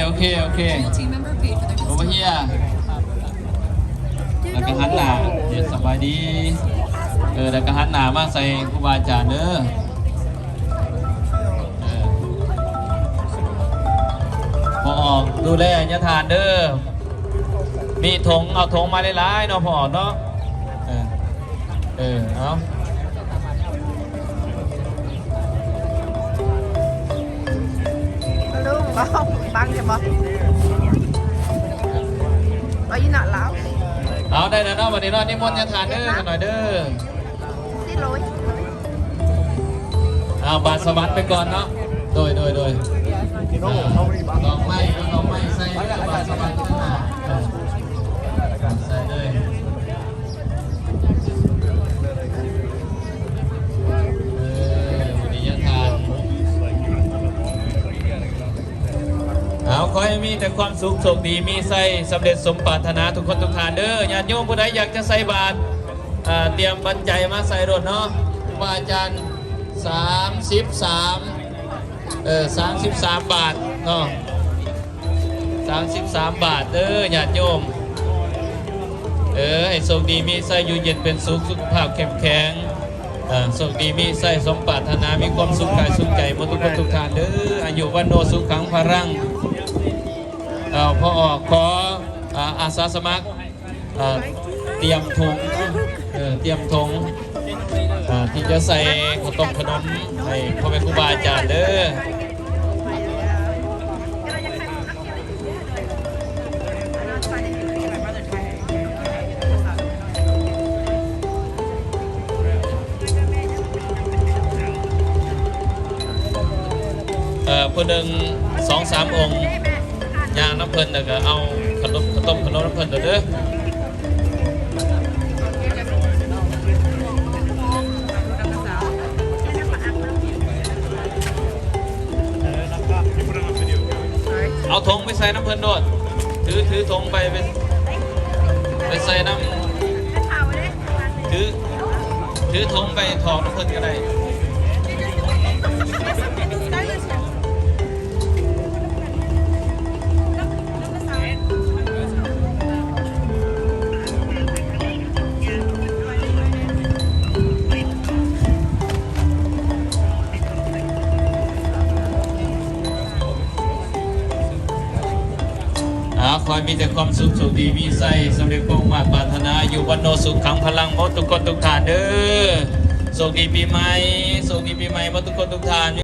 ໂອເຄ ໂອເຄ ໂອເຄ Over here ແລ້ວກໍຫັນໜ້າ ສະບາຍດີ ເອີ ແລ້ວກໍຫັນໜ້າມາໃສ່ຄູບາອາຈານເດີ ເອີ ພໍ່ອອກ ດູແລຍາທ່ານເດີ ມີຖົງ ເອົາຖົງມາຫຼາຍໆເນາະ ພໍ່ອອກເນາະ ເອີ ເອີ ເອົາ ລຸງ ເວົ້າບັງແທ້ບໍ່ ວ່າຢູ່ນະລາວ ເອົາ ໄດ້ແລ້ວເນາະ ບັດນີ້ເນາະ ນິມົນຍາທ່ານເດີ ຂ້ານ້ອຍເດີ ສີ່ຮ້ອຍ ເອົາ ບາດສະຫວັດໄປກ່ອນເນາະ ໂດຍ ໂດຍ ໂດຍ ດອກໄມ້ ເອົາດອກໄມ້ໃສ່ບາດສະຫວັດຂ້າງໜ້າ ໃສ່ເລີຍ ເອີ ເອົາ ຂໍໃຫ້ມີແຕ່ຄວາມສຸກ ໂຊກດີ ມີໄຊ ສຳເລັດສົມປາດຖະໜາທຸກຄົນທຸກທ່ານເດີ ຍາດໂຍມຜູ້ໃດຢາກຈະໃສ່ບາດ ເອີ ຕຽມປັດໄຈມາໃສ່ໂລດເນາະ ຄຮູບາອາຈານ ສາມສິບສາມ ເອີ ສາມສິບສາມບາດເນາະ ສາມສິບສາມບາດເດີ ຍາດໂຍມ ເອີ ໃຫ້ໂຊກດີມີໄຊ ຢູ່ເຢັນເປັນສຸກ ສຸຂະພາບເຂັ້ມແຂງ ເອີ ໂຊກດີມີໄຊ ສົມປາດຖະໜາ ມີຄວາມສຸກກາຍສຸກໃຈໝົດທຸກຄົນທຸກທ່ານເດີ ອາຍຸວັນໂນສຸຂັງພະລັງ ເອີ ພໍ່ອອກ ຂໍ ອາ ອາສາສະໝັກ ເອີ ຕຽມຖົງ ເອີ ຕຽມຖົງ ເອີ ທີ່ຈະໃສ່ເຂົ້າຕົ້ມຂະໜົມໃຫ້ພໍ່ແມ່ຄູບາອາຈານເດີ ເອີ ຜູ້ໜຶ່ງ ສອງສາມອົງ ຍ່າງນຳເພິ່ນ ແລ້ວກໍເອົາຂະໜົມ ເຂົ້າຕົ້ມຂະໜົມນຳເພິ່ນໂລດເດີ ເອົາຖົງໄປໃສ່ນຳເພິ່ນໂລດ ຖື ຖືຖົງໄປ ໄປ ໄປໃສ່ນຳ ຖື ຖືຖົງໄປຖອກນຳເພິ່ນກໍໄດ້ ອາ ຂໍໃຫ້ມີແຕ່ຄວາມສຸກ ໂຊກດີມີໄຊ ສຳເລັດຄວາມມຸ່ງມາດປາດຖະໜາ ອາຍຸວັນໂນສຸຂັງພະລັງ ໝົດທຸກຄົນທຸກທ່ານເດີ ໂຊກດີປີໃໝ່ ໂຊກດີປີໃໝ່ ໝົດທຸກຄົນທຸກທ່ານ ມີ